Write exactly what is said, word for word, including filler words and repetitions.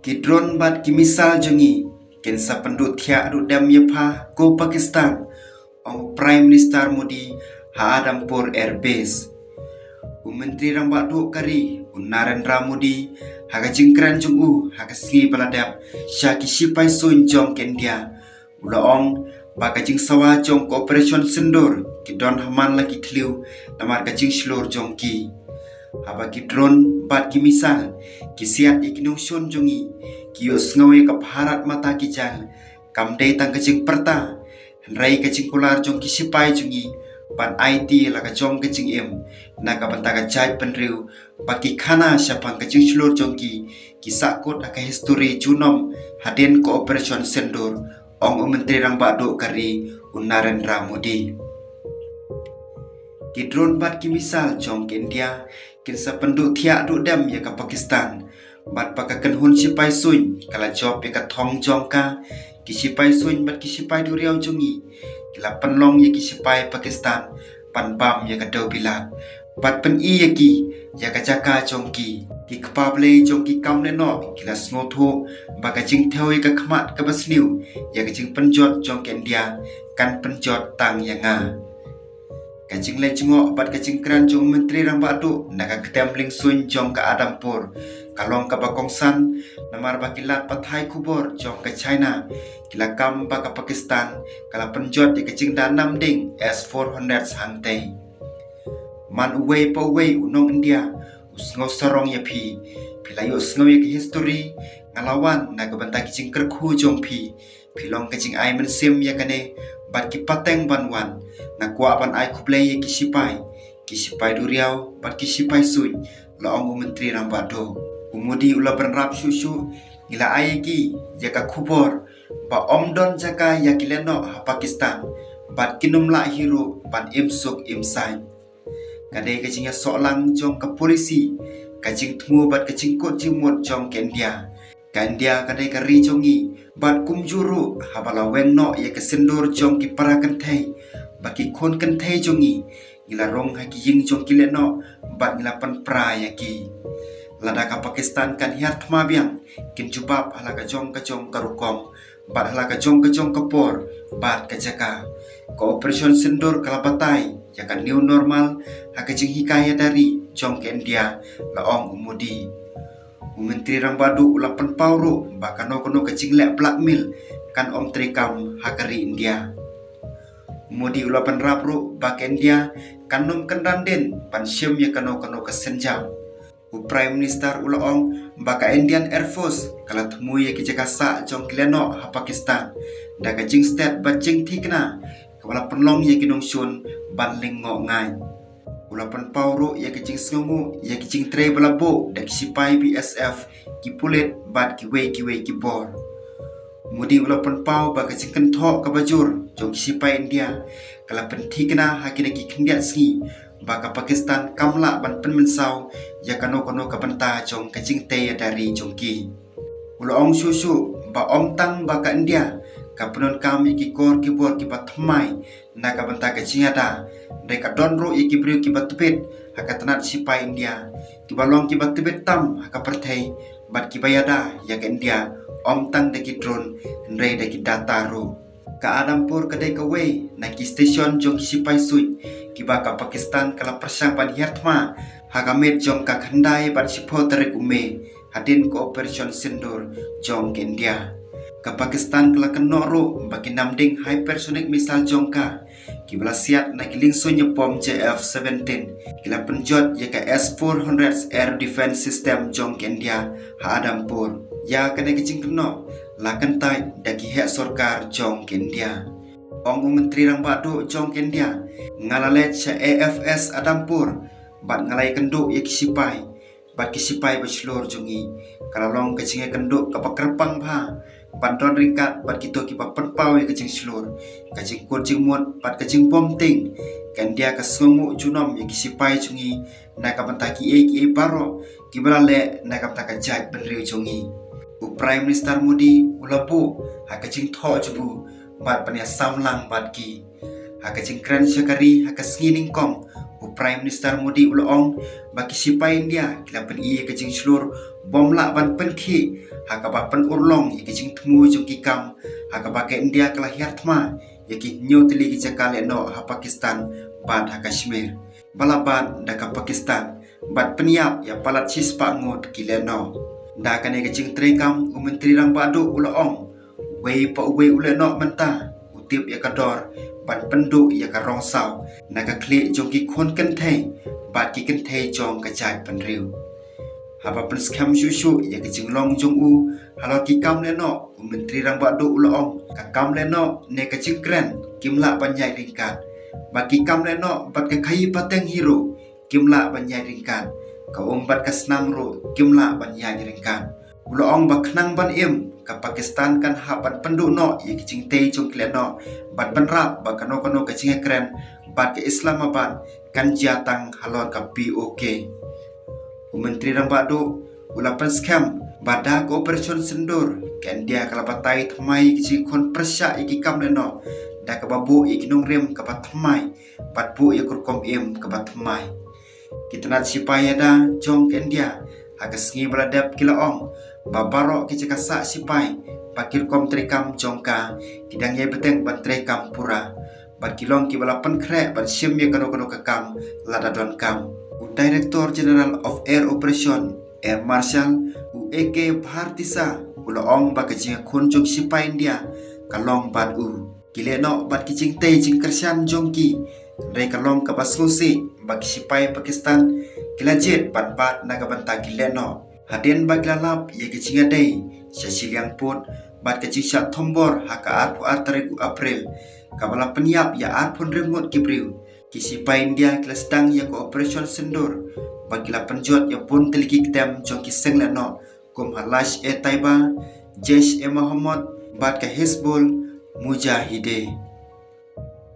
Ki drone bad ki missile jong ngi kin sa pynduh thiah duh dem ïa pha ko Pakistan, ong Prime Minister Modi ha Adampur Air Base. U Myntri Rangbah Duh ka ri, u Narendra Modi, ha ka jingkren jong u ha ka sngi ba la dep sha ki sipai suiñ jong ka India, u la ong ba ka jingsawa jong ka Operation Sindoor ki don ha man la ki thliew namar ka jingshlur jong ki. Haba ki drone bad ki missile ki siat ïa ki nongshun jong ngi, ki ïohsngew ïa ka Bharat Mata Ki Jai, kam dei tang ka jingpyrta, hynrei ka jingkular jong ki sipai jong ngi ban aiti la ka jong ka jingim na ka bynta ka jaitbynriew, ba ki khana shaphang ka jingshlur jong ki, ki sahkut ha ka histori junom hadien ka Operation Sindoor, ong u Myntri Rangbah Duh ka ri, u Narendra Modi. Ki drone bad ki missile jong ka India kin sa pynduh thiah duh dem ïa ka Pakistan, bad ba ka kynhun sipai suiñ ka la jop ïa ka thong jong ka. Ki sipai suiñ bad ki sipai duriaw jong ngi ki la pynlong ïa ki sipai Pakistan ban bam ïa ka dewbilat bad pyni ïa ki ïa ka jaka jong ki. Ki kpa blei jong ki kam lehnoh ki la sngewthuh ba ka jingthew ïa ka khmat kaba sniew ïa ka jingpynjot jong ka India kan pynjot tang ïa nga. Ka jingleh jngoh bad ka jingkren jong u Myntri Rangbah Duh na ka ktem liengsuiñ jong ka Adampur ka long kaba kongsan, namar ba ki lad pathai khubor jong ka China ki la kam ba ka Pakistan ka la pynjot ïa ka jingda namding S four hundred hangtei. Man uwei pa uwei u nong India u sngew sarong ïa phi. Phi la ïohsngew ïa ka histori, nga la wan na ka bynta ki jingkyrkhu jong phi. Phi long ka jingai mynsiem ïa kane bad ki pateng ban wan. Nga kwah ban ai khublei ïa ki sipai, ki sipai duriaw bad ki sipai suiñ, la ong u Myntri Rangbah Duh. U Modi u la bynrap shuh shuh, ngi la ai ïa ki ïa ka khubor ba ym don jaka ïa ki lehnoh ha Pakistan bad kin ym lah hi ruh ban im suk im saiñ. Ka dei ka jingïasoh lang jong ka polisi, ka jingthmu bad ka jingkut jingmut jong ka India. Ka India ka dei ka ri jong ngi bad kumjuh ruh haba la weng noh ïa ka sindoor jong ki para kynthei bad ki khun kynthei jong ngi, ngi la rung ha ki ïing jong ki lehnoh bad ngi la pynpra ïa ki. Lada ka Pakistan kan hiar thma biang, kin jubab ha la ka jong ka jong ka rukom bad ha la ka jong ka jong ka por bad ka jaka. Ka Operation Sindoor ka la batai ïa ka new normal ha ka jinghikai ïada ri jong ka India, la ong u Modi. U Myntri Rangbah Duh u la pynpaw ruh ba kano kano ka jingleh blackmail kan ym treikam ha ka ri India. U Modi u la bynrap ruh ba ka India kan ym kynran dien ban shim ïa kano kano ka sienjam. U Prime Minister u la ong ba ka Indian Air Force ka la thmu ïa ki jaka sah jong ki lehnoh ha Pakistan da ka jingstet bad jingthikna kaba la pynlong ïa ki nongshun ban lyngngoh ngaiñ. U la pynpaw ruh ïa ka jingsngewnguh ïa ki jingtrei ba la buh da ki sipai B S F, ki pulit bad kiwei kiwei ki bor. Modi u la pynpaw ba ka jingkynthoh kaba jur jong ki sipai India ka la pynthikna ha kine ki khyndiat sngi ba ka Pakistan kam lah ban pynmynsaw ïa kano kano ka bynta jong ka jingtei ïada ri jong ki. U la ong shuh shuh ba ym tang ba ka India ka pyndonkam ïa ki kor ki bor kiba thymmai na ka bynta ka jingïada, hynrei ka don ruh ïa ki briew kiba tbit ha ka tnat sipai India, kiba long kiba tbit tam ha ka pyrthei bad kiba ïada ïa ka India ym tang da ki drone hynrei da ki data ruh. Ka Adampur ka dei kawei na ki station jong ki sipai suiñ kiba ka Pakistan ka la pyrshang ban hiar thma ha ka miet jong ka khyndai bad shiphew tarik u May, hadien ka Operation Sindoor jong ka India. Ka Pakistan ka la kynnoh ruh ba ki namding hypersonic missile jong ka, kiba la siat na ki liengsuiñ ïapom J F seventeen, ki la pynjot ïa ka S four hundred air defense system jong ka India ha Adampur. Ïa kane ka jingkynnoh la kyntait da ki heh sorkar jong ka India. Ong u Myntri Rangbah Duh jong ka India, nga la leit sha A F S Adampur bad nga la ïakynduh ïa ki sipai bad ki sipai ba shlur jong ngi. Ka la long ka jingïakynduh kaba kyrpang bha ban don ryngkat bad kito kiba pynpaw ïa ka jingshlur, ka jingkut jingmut bad ka jingbymtieng. Ka India ka sngewnguh junom ïa ki sipai jong ngi na ka bynta kiei kiei baroh kiba la leh na ka bynta ka jaitbynriew jong ngi. U Prime Minister Modi u la buh ha ka jingthoh jong u bad ban ïasam lang bad ki. Ha ka jingkren sha ka ri ha ka sngi nyngkong U Prime Minister Modi u la ong ba ki sipai India ki la pyni ïa ka jingshlur bym lah ban pynkhih ha kaba pynurlong ïa ka jingthmu jong ki kam ha kaba ka India ka la hiar thma ïa ki hynñiew tylli ki jaka lehnoh ha Pakistan bad ha Kashmir ba la bat da ka Pakistan bad pynïap ïa palat shispah ngut ki lehnoh. Da kane ka jingtreikam u Myntri Rangbah Duh u la ong, uwei pa uwei u lehnoh mynta u tip ïa ka dor ban pynduh ïa ka rong saw na ka khlieh jong ki khun kynthei bad ki kynthei jong ka jaitbynriew. Haba pynskhem shuh shuh ïa ka jinglong jong u halor ki kam lehnoh, u Myntri Rangbah Duh u la ong, ka kam lehnoh ne ka jingkren kim lah ban ïaid ryngkat. Bad ki kam lehnoh bad ka khaïi pateng hi ruh kim lah ban ïaid ryngkat. Ka um bad ka snam ruh kim lah ban ïaid ryngkat. U la ong ba khnang ban im, ka Pakistan kan hap ban pynduh noh ïa ki jingtei jong ki lehnoh bad ban rap ba kano kano ka jingïakren bad ka Islamabad kan jia tang halor ka P O K. U Myntri Rangbah Duh u la pynskhem ba da ka Operation Sindoor ka India ka la batai thymmai ïa ki jingkhun pyrshah ïa ki kam lehnoh da kaba buh ïa ki nongrim kaba thymmai bad buh ïa ka rukom im kaba thymmai. Ki tnat sipai ïada jong ka India ha ka sngi ba la dep ki la ong ba baroh ki jaka sah sipai bad ki rukom treikam jong ka ki dang ïai bteng ban treikam pura bad ki long kiba la pynkhreh ban shim ïa kano kano ka kam lada donkam. U Director General of Air Operation, Air Marshal, u A K Bhartisa u la ong ba ka jingïakhun jong sipai India ka long bad u. Ki lehnoh bad ki jingtei jingkyrshan jong ki, hynrei ka long kaba sngewsih ba ki sipai Pakistan ki la jied ban bat na ka bynta ki lehnoh. Hadien ba ki la lap ïa ka jingïadei sha shiliang pud bad ka jingshah thombor ha ka arphew ar tarik u April, kaba la pynïap ïa arphew hynriew ngut ki briew, ki sipai India ki la sdang ïa ka Operation Sindoor bad ki la pynjot ïa bun tylli ki kdem jong ki seng lehnoh kum ha Lashkar-e-Taiba, Jaish-e-Mohammed bad ka Hizbul Mujahideen.